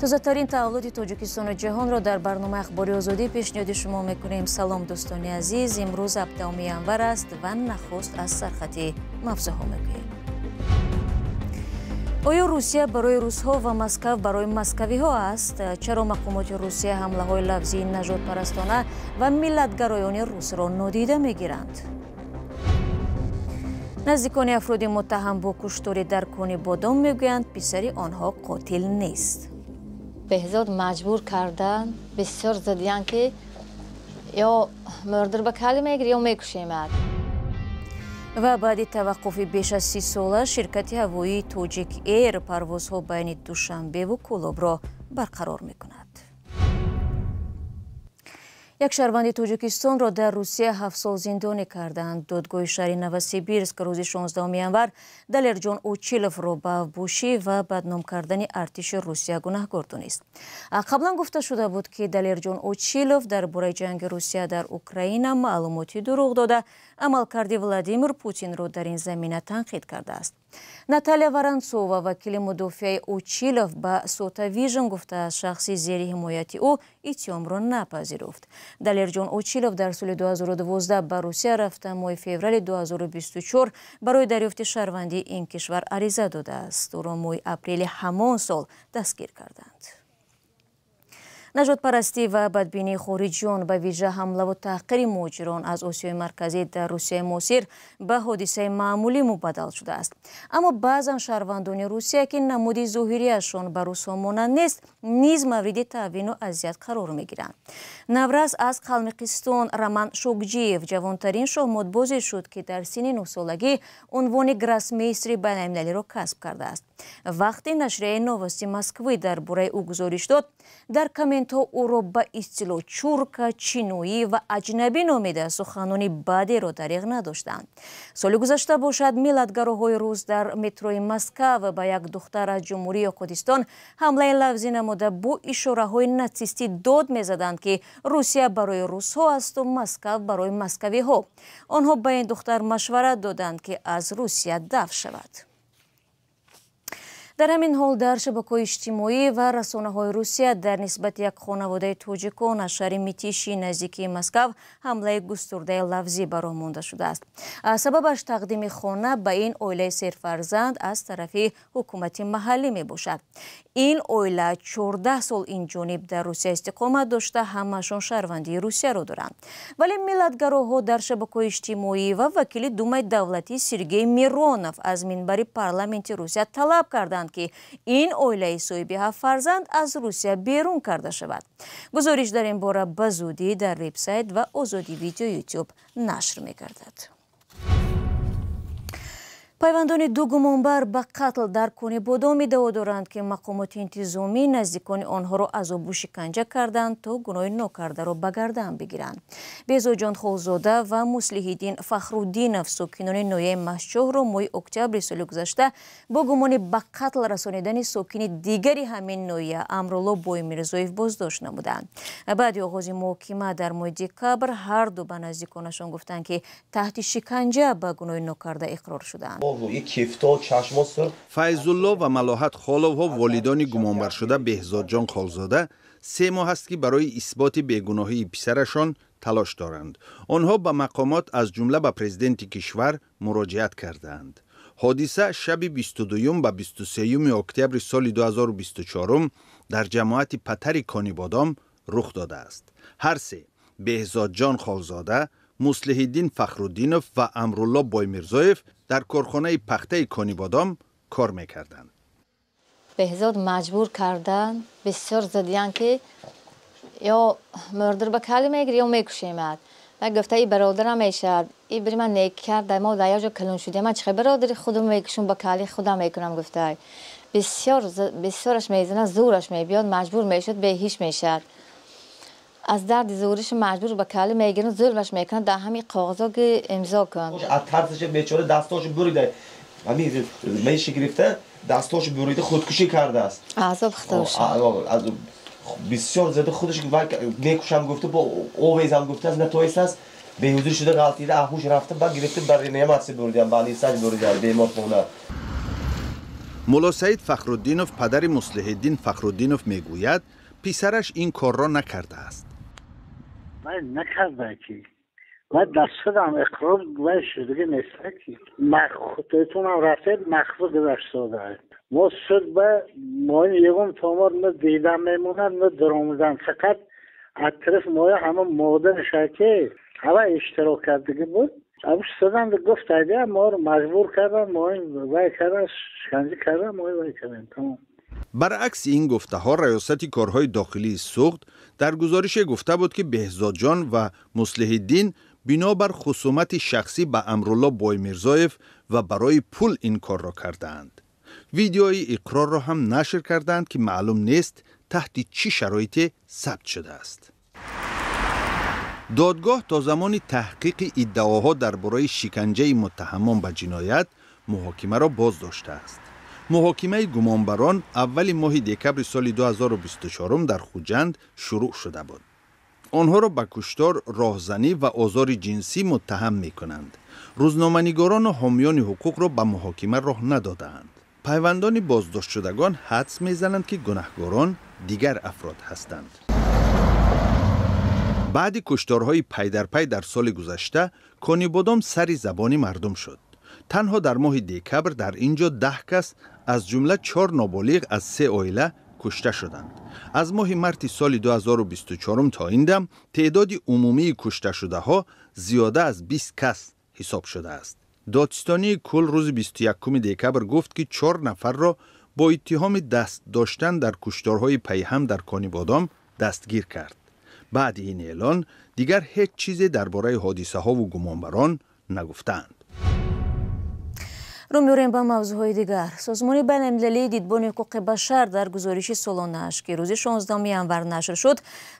Тозатарин таҳаввулоти Тоҷикистону ҷаҳонро дар барномаи Ахбори Озодӣ пешниҳоди шумо мекунем. Салом, дӯстони азиз. Имрӯз 17 январ аст ва нахуст аз сархати мавзӯъҳо мегӯем. Оё Русия барои русҳо ва Москав барои москавиҳо аст? Чаро мақомоти Русия ҳамлаҳои лафзии нажодпарастона ва миллатгароёни русро нодида мегиранд? Наздикони афроди муттаҳам бо куштори дар Конибодом мегӯянд, писари онҳо қотил нест. Беҳзод маҷбур кардан, бисёр задиян, ки ё мурдир ба кали мегири, ё мекушемад. Ва баъди таваққуфи беш аз 30 сола ширкати ҳавоии Тоҷик Эйр парвозҳо байни Душанбеву Кӯлобро барқарор мекунад. Як шаҳрванди Тоҷикистонро дар Русия 7 сол зиндонӣ карданд. Додгоҳи шаҳри Новосибирск рӯзи 16 январ Далерҷон Очиловро ба авбошӣ ва бадном кардани артиши Русия гунаҳгор донист. Қаблан гуфта шуда буд, ки Далерҷон Очилов дар бораи ҷанги Русия дар Украина маълумоти дурӯғ дода, амалкарди Владимир Путинро дар ин замина танқид кардааст. Наталья Воронцова, вакили мудофиаи Очилов, ба СоtaВижн гуфтааст, шахси зери ҳимояти ӯ иттиҳомро напазируфт. Далерҷон Очилов дар соли 2012 ба Русия рафта, моҳи феврали 2024 барои дарёфти шаҳрвандии ин кишвар ариза додааст. Ӯро моҳи апрели ҳамон сол дастгир карданд. Нажодпарастӣ ва бадбинии хориҷиён, ба вижа ҳамлаву таҳқири муҳоҷирон аз Осиёи Марказӣ дар Русияи муосир ба ҳодисаи маъмулӣ мубаддал шудааст. Аммо баъзан шаҳрвандони Русия, ки намуди зоҳириашон ба русҳо монанд нест, низ мавриди таъвину азият қарор мегиранд. Наврас аз Қалмиқистон Роман Шокҷиев ҷавонтарин шоҳмотбозе шуд, ки дар синни 9-солагӣ унвони гроссмейстери байналмилалиро касб кардааст. Вақте нашрияи «Новости Москвы» дар бораи ӯ гузориш дод, дар комментҳо ӯро ба истилоҳ чурка, чиноӣ ва аҷнабӣ номида, суханони бадеро дариғ надоштанд. Соли гузашта бошад, миллатгароҳои рус дар метрои Москав ба як духтар аз Ҷумҳурии Ёқутистон ҳамлаи лафзӣ намуда, бо ишораҳои натсистӣ дод мезаданд, ки Русия барои русҳо асту Москав барои москавиҳо. Онҳо ба ин духтар машварат доданд, ки аз Русия дафт шавад. Дар ҳамин ҳол, дар шабакаҳои иҷтимоӣ ва расонаҳои Русия дар нисбати як хонаводаи тоҷикон аз шаҳри Митиши наздикии Москав ҳамлаи густурдаи лафзӣ ба роҳ монда шудааст. Сабабаш тақдими хона ба ин оилаи серфарзанд аз тарафи ҳукумати маҳаллӣ мебошад. Ин оила 14 сол инҷониб дар Русия истиқомат дошта, ҳамаашон шаҳрвандии Русияро доранд. Вале миллатгароҳо дар шабакаҳои иҷтимоӣ ва вакили Думаи давлатӣ Сергей Миронов аз минбари парламенти Русия талаб карданд, ки ин оилаи соҳиби ҳафт фарзанд аз Русия берун карда шавад. Гузориш дар ин бора ба зудӣ дар вебсайт ва Озодӣ Видео Ютуб нашр мегардад. Пайвандони ду гумонбар ба қатл дар Конибодом иддао доранд, ки мақомоти интизомӣ наздикони онҳоро азобу шиканҷа карданд, то гуноҳи нокардаро ба гардан бигиранд. Беҳзодҷон Холзода ва Муслиҳиддин Фахруддинов, сокинони ноҳияи Мастчоҳро, моҳи октябри соли гузашта бо гумони ба қатл расонидани сокини дигари ҳамин ноҳия Амрулло Боймирзоев боздошт намуданд. Баъди оғози муҳокима дар моҳи декабр ҳарду ба наздиконашон гуфтанд, ки таҳти шиканҷа ба гуноҳи нокарда иқрор шуданд. Файзулло ва Малоҳат Холовҳо, волидони гумонбаршуда Беҳзодҷон Холзода, 3 моҳ аст, ки барои исботи бегуноҳии писарашон талош доранд. Онҳо ба мақомот, аз ҷумла ба президенти кишвар муроҷиат кардаанд. Ҳодиса шаби 22 ба 23 октябри соли 2024 дар ҷамоати Патари Конибодом рух додааст. Ҳар се, Беҳзодҷон Холзода, Муслиҳиддин Фахруддинов ва Амрулло Боймирзоев, дар корхонаи пахтаи Конибодом кор мекарданд. Беҳзод маҷбур кардан, бисёр задиян, ки ё мурдир ба кали мегири, ё мекушемад. Ва гуфта, и бародарам мешавад, и бири ман нек карда, мо дар як ҷо калон шудем, ман чихел бародари худам мекушум, ба кали худам мекунам, гуфта. Бисёр бисёраш мезанад, зӯраш мебиёд, маҷбур мешуд, беҳиш мешавад. Аз дарди зӯриш маҷбур ба кали мегиранд, зулмаш мекунанд, дар ҳамин коғазо ки имзо кун. Аз тарсаш бечора дастошо бурида, ҳамин меши гирифта, дастошо бурида, худкушӣ кардааст. Азоб худош. Бисёр зада худаш мекушам гуфта, бо овезам гуфтааст, натоистааст, беҳузур шуда, ғалтида, аҳуш рафта, ба гирифта, ба реаниматсия бурдиям, ба больница бурдиям, беморхона. Муллосаид Фахруддинов, падари Муслиҳиддин Фахруддинов, мегӯяд, писараш ин корро накардааст. Вай накарда ки, вай дар судам иқрор вай шудагӣ неста ки худтонам рафтед, махфӣ гузаштодааст. Мо суд ба моин ягон томор на дидан мемонад, на даромадан, фақат аз тараф моя ҳама модараша ки ҳава иштирок кардагӣ буд. Судам гуфтага, моро маҷбур кардан, моин вай кардан, шиканҷа кардан, моин вай кардем, тамом. Баръакси ин гуфтаҳо, Раёсати корҳои дохилии Суғд дар гузорише гуфта буд, ки Беҳзодҷон ва Муслиҳиддин бинобар хусумати шахсӣ ба Амрулло Боймирзоев ва барои пул ин корро кардаанд. Видеои иқрорро ҳам нашр кардаанд, ки маълум нест, таҳти чӣ шароите сабт шудааст. Додгоҳ то замони таҳқиқи иддаоҳо дар бораи шиканҷаи муттаҳамон ба ҷиноят муҳокимаро боз доштааст. Муҳокимаи гумонбарон аввали моҳи декабри соли 2024 дар Хуҷанд шурӯъ шуда буд. Онҳоро ба куштор, роҳзанӣ ва озори ҷинсӣ муттаҳам мекунанд. Рӯзноманигорону ҳомиёни ҳуқуқро ба муҳокима роҳ надодаанд. Пайвандони боздоштшудагон ҳадс мезананд, ки гунаҳгорон дигар афрод ҳастанд. Баъди кушторҳои пайдарпай дар соли гузашта Конибодом сари забони мардум шуд. Танҳо дар моҳи декабр дар ин ҷо 10 кас, аз ҷумла чор ноболиғ аз се оила, кушта шуданд. Аз моҳи марти соли 2024 то ин дам теъдоди умумии кушташудаҳо зиёда аз 20 кас ҳисоб шудааст. Додситонии кул рӯзи 21 декабр гуфт, ки чор нафарро бо иттиҳоми даст доштан дар кушторҳои пайҳам дар Конибодом дастгир кард. Баъди ин эълон дигар ҳеҷ чизе дар бораи ҳодисаҳову гумонбарон нагуфтаанд. Рӯ меорем ба мавзӯъҳои дигар. Созмони байналмилалии Дидбони ҳуқуқи башар дар гузориши солонааш, ки рӯзи 16 январ нашр шуд,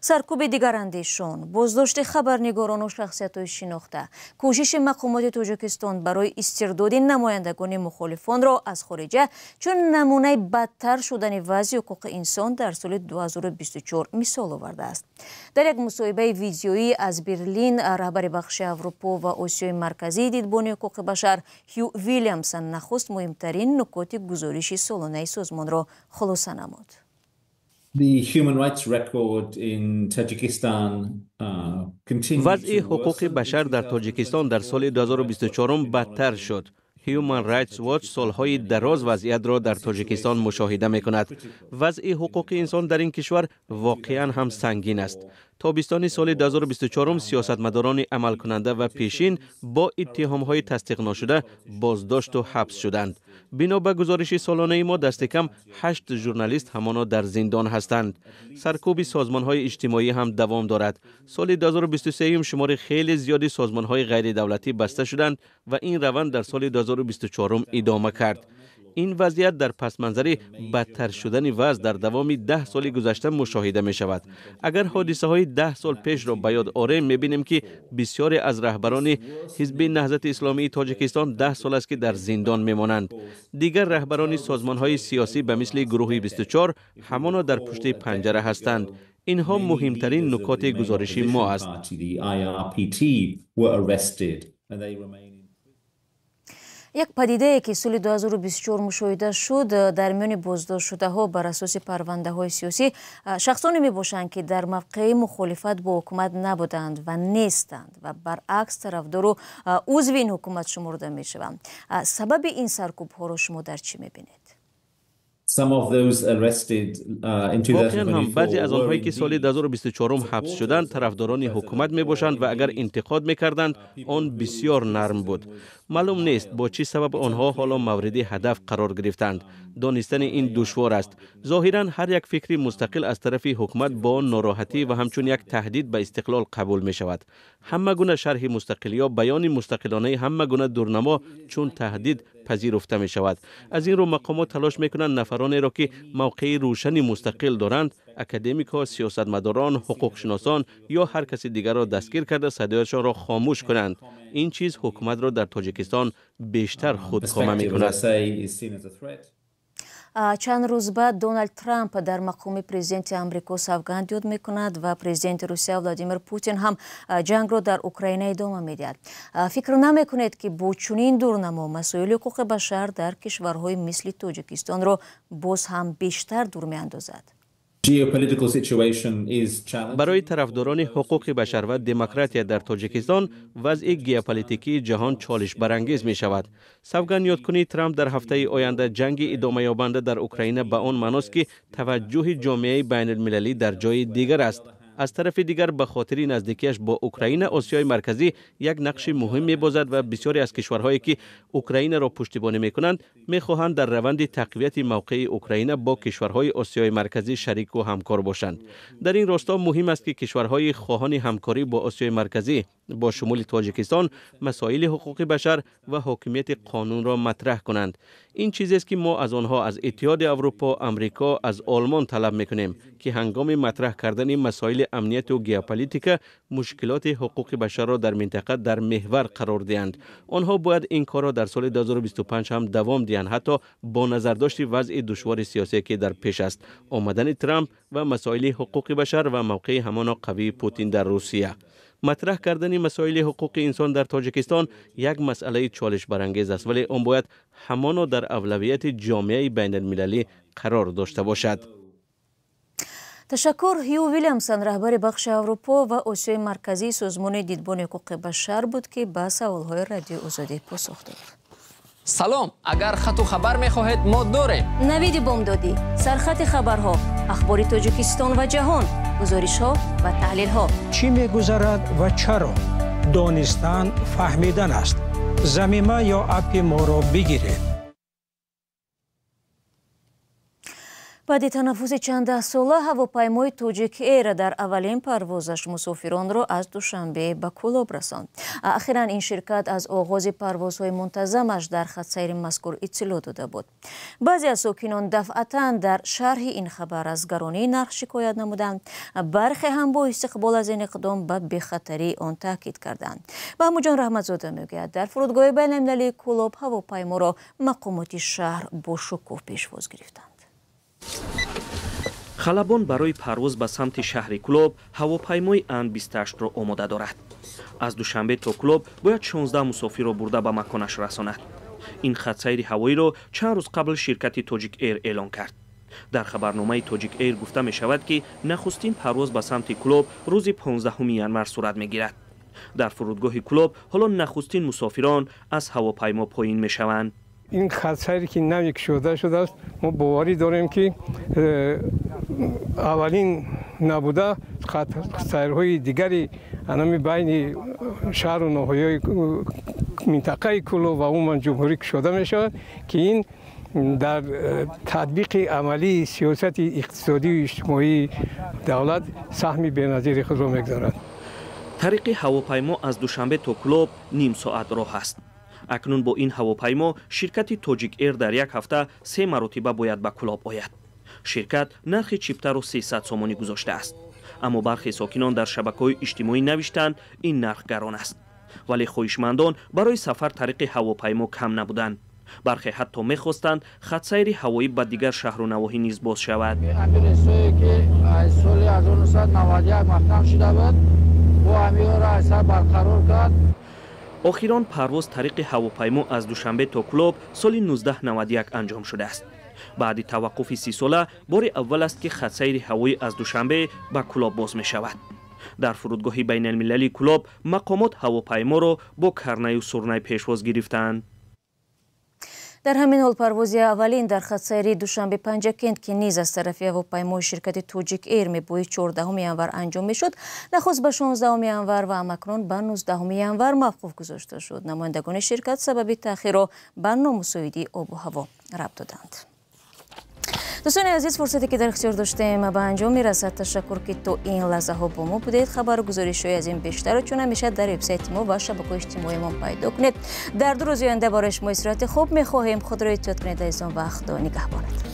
саркӯби дигарандешон, боздошти хабарнигорону шахсиятҳои шинохта, кӯшиши мақомоти Тоҷикистон барои истирдоди намояндагони мухолифонро аз хориҷа чун намунаи бадтар шудани вазъи ҳуқуқи инсон дар соли 2024 мисол овардааст. Дар як мусоҳибаи видеоӣ аз Берлин раҳбари бахши Аврупо ва Осиёи Марказии Дидбони ҳуқуқи башар Ҳю Вилямсон нахуст муҳимтарин нукоти гузориши солонаи созмонро хулоса намуд. Вазъи ҳуқуқи башар дар Тоҷикистон дар соли 2024 бадтар шуд. Human Rights Watch солҳои дароз вазъиятро дар Тоҷикистон мушоҳида мекунад. Вазъи ҳуқуқи инсон дар ин кишвар воқеан ҳам сангин аст. Тобистони соли 2024 сиёсатмадорони амалкунанда ва пешин бо иттиҳомҳои тасдиқношуда боздошту ҳабс шуданд. Бино ба гузориши солонаи мо, дасти кам ҳашт журналист ҳамоно дар зиндон ҳастанд. Саркӯби созмонҳои иҷтимоӣ ҳам давом дорад. Соли 2023 шумори хеле зиёди созмонҳои ғайридавлатӣ баста шуданд ва ин раванд дар соли 2024 идома кард. Ин вазъият дар пасманзари бадтар шудани вазъ дар давоми 10 соли гузашта мушоҳида мешавад. Агар ҳодисаҳои 10 сол пешро ба ёд орем, мебинем, ки бисёре аз раҳбарони Ҳизби Наҳзати Исломии Тоҷикистон 10 сол аст, ки дар зиндон мемонанд. Дигар раҳбарони созмонҳои сиёсӣ ба мисли гурӯҳи 24 ҳамоно дар пушти панҷара ҳастанд. Инҳо муҳимтарин нукоти гузориши мо аст. Як падидае, ки соли 2024 мушоҳида шуд, дар миёни боздоштшудаҳо бар асоси парвандаҳои сиёсӣ шахсоне мебошанд, ки дар мавқеи мухолифат бо ҳукумат набуданд ва нестанд ва баръакс тарафдору узви ин ҳукумат шумурда мешаванд. Сабаби ин саркӯбҳоро шумо дар чӣ мебинед? Воқеан ҳам, баъзе аз онҳое, ки соли 2024 ҳабс шуданд, тарафдорони ҳукумат мебошанд ва агар интиқод мекарданд, он бисёр нарм буд. Маълум нест, бо чӣ сабаб онҳо ҳоло мавриди ҳадаф қарор гирифтанд. Донистани ин душвор аст. Зоҳиран, ҳар як фикри мустақил аз тарафи ҳукумат бо нороҳатӣ ва ҳамчун як таҳдид ба истиқлол қабул мешавад. Ҳама гуна шарҳи мустақил ё баёни мустақилонаи ҳама гуна дурнамо чун таҳдид пазируфта мешавад. Аз ин рӯ мақомот талош мекунанд нафаронеро, ки мавқеи рӯшани мустақил доранд, академикҳо, сиёсатмадорон, ҳуқуқшиносон ё ҳар каси дигарро дастгир карда, садояшонро хомӯш кунанд. Ин чиз ҳукуматро дар Тоҷикистон бештар худкома мекунад. Чанд рӯз баъд Доналд Трамп дар мақоми президенти Амрико савганд ёд мекунад ва президенти Русия Владимир Путин ҳам ҷангро дар Украина идома медиҳад. Фикр намекунед, ки бо чунин дурнамо масоили ҳуқуқи башар дар кишварҳои мисли Тоҷикистонро боз ҳам бештар дур меандозад? Барои тарафдорони ҳуқуқи башар ва демократия дар Тоҷикистон вазъи геополитикии ҷаҳон чолишбарангез мешавад. Савганд ёдкунии Трамп дар ҳафтаи оянда, ҷанги идомаёбанда дар Украина ба он маъност, ки таваҷҷӯҳи ҷомеаи байналмилалӣ дар ҷои дигар аст. Аз тарафи дигар, ба хотири наздикиаш бо Украина, Осиёи Марказӣ як нақши муҳим мебозад ва бисёре аз кишварҳое, ки Украинаро пуштибонӣ мекунанд, мехоҳанд дар раванди тақвияти мавқеи Украина бо кишварҳои Осиёи Марказӣ шарику ҳамкор бошанд. Дар ин росто муҳим аст, ки кишварҳои хоҳони ҳамкорӣ бо Осиёи Марказӣ, бо шумули Тоҷикистон, масоили ҳуқуқи башар ва ҳокимияти қонунро матраҳ кунанд. Ин чизест, ки мо аз онҳо, аз Иттиҳоди Аврупо, Амрико, аз Олмон талаб мекунем, ки ҳангоми матраҳ кардани масоили амнияту геополитика мушкилоти ҳуқуқи башарро дар минтақа дар меҳвар қарор диҳанд. Онҳо бояд ин корро дар соли 2025 ҳам давом диҳанд, ҳатто бо назардошти вазъи душвори сиёсие, ки дар пеш аст, омадани Трамп ва масоили ҳуқуқи башар ва мавқеи ҳамоно қавии Путин дар Русия. Матраҳ кардани масоили ҳуқуқи инсон дар Тоҷикистон як масъалаи чолишбарангез аст, вале он бояд ҳамоно дар авлавияти ҷомеаи байналмилалӣ қарор дошта бошад. Ташаккур. Ҳю Вилямсон, раҳбари бахши Аврупо ва Осиёи Марказии Созмони Дидбони ҳуқуқи башар буд, ки ба саволҳои Радиои Озодӣ посух дод. Салом, агар хату хабар мехоҳед, мо дорем. Навиди бомдодӣ, сархати хабарҳо, ахбори Тоҷикистон ва ҷаҳон, гузоришҳо ва таҳлилҳо. Чӣ мегузарад ва чаро? Донистан фаҳмидан аст. Замима ё аппи моро бигиред. Баъди танаффуси чанддаҳсола ҳавопаймои Тоҷик Эйр дар аввалин парвозаш мусофиронро аз Душанбе ба Кӯлоб расонд. Ахиран ин ширкат аз оғози парвозҳои мунтазамаш дар хатсайри мазкур иттилоъ дода буд. Баъзе аз сокинон дафъатан дар шарҳи ин хабар аз гаронии нарх шикоят намуданд. Бархе ҳам бо истиқбол аз ин иқдом ба бехатарии он таъкид карданд. Маҳмудҷон Раҳматзода мегӯяд, дар фурудгоҳи байналмилалии Кӯлоб ҳавопайморо мақомоти шаҳр бо шукӯҳ пешвоз гирифтанд. Халабон барои парвоз ба самти шаҳри Кӯлоб ҳавопаймои Ан-28-ро омода дорад. Аз Душанбе то Кӯлоб бояд 16 мусофирро бурда ба маконаш расонад. Ин хатсайри ҳавоиро чанд рӯз қабл ширкати Тоҷик Эйр эълон кард. Дар хабарномаи Тоҷик Эйр гуфта мешавад, ки нахустин парвоз ба самти Кӯлоб рӯзи 15 январ сурат мегирад. Дар фурудгоҳи Кӯлоб ҳоло нахустин мусофирон аз ҳавопаймо поин мешаванд. Ин хатсайре ки нави кушода шудааст, мо боварӣ дорем, ки аввалин набуда, хатсайрҳои дигари анами байни шаҳру ноҳияҳои минтақаи Кӯлоб ва умуман ҷумҳурӣ кушода мешавад, ки ин дар татбиқи амалии сиёсати иқтисодию иҷтимоии давлат саҳми беназири худро мегузорад. Тариқи ҳавопаймо аз Душанбе то Кӯлоб ним соат роҳ аст. Акнун бо ин ҳавопаймо ширкати Тоҷик Эйр дар як ҳафта 3 маротиба бояд ба Кӯлоб ояд. Ширкат нархи чиптаро 300 сомонӣ гузоштааст. Аммо бархе сокинон дар шабакаҳои иҷтимоӣ навиштанд, ин нарх гарон аст. Вале хоҳишмандон барои сафар тариқи ҳавопаймо кам набуданд. Бархе ҳатто мехостанд хатсайри ҳавоӣ ба дигар шаҳру навоҳӣ низ боз шавад. Ҳамин рейсое ки аз соли 1991 маҳкам шуда буд, бо ҳаминро аз сар барқарор кард. Охирон парвоз тариқи ҳавопаймо аз Душанбе то Кӯлоб соли 1991 анҷом шудааст. Баъди таваққуфи 30сола бори аввал аст, ки хатсайри ҳавоӣ аз Душанбе ба Кӯлоб боз мешавад. Дар фурудгоҳи байналмилалии Кӯлоб мақомот ҳавопайморо бо карнаю сурнай пешвоз гирифтанд. Дар ҳамин ҳол парвози аввалин дар хатсайри Душанбе Панҷакент, ки низ аз тарафи ҳавопаймои ширкати Тоҷик Эйр мебоист 14 январ анҷом мешуд, нахуст ба 16 январ ва ҳамакнун ба 19 январ мавқуф гузошта шуд. Намояндагони ширкат сабаби таъхирро ба номусоидии обу ҳаво рабт доданд. Дӯстони азиз, фурсате ки дар ихтиёр доштем ба анҷом мерасад. Ташаккур, ки то ин лаҳзаҳо бо мо будед. Хабару гузоришҳои аз ин бештарро чун ҳамеша дар вебсайти мо ва шабакаҳои иҷтимоиамон пайдо кунед. Дар 2 рӯзи оянда барои шумо истироҳати хуб мехоҳем. Худро эҳтиёт кунед, азизон, ва Худо нигаҳбонатон.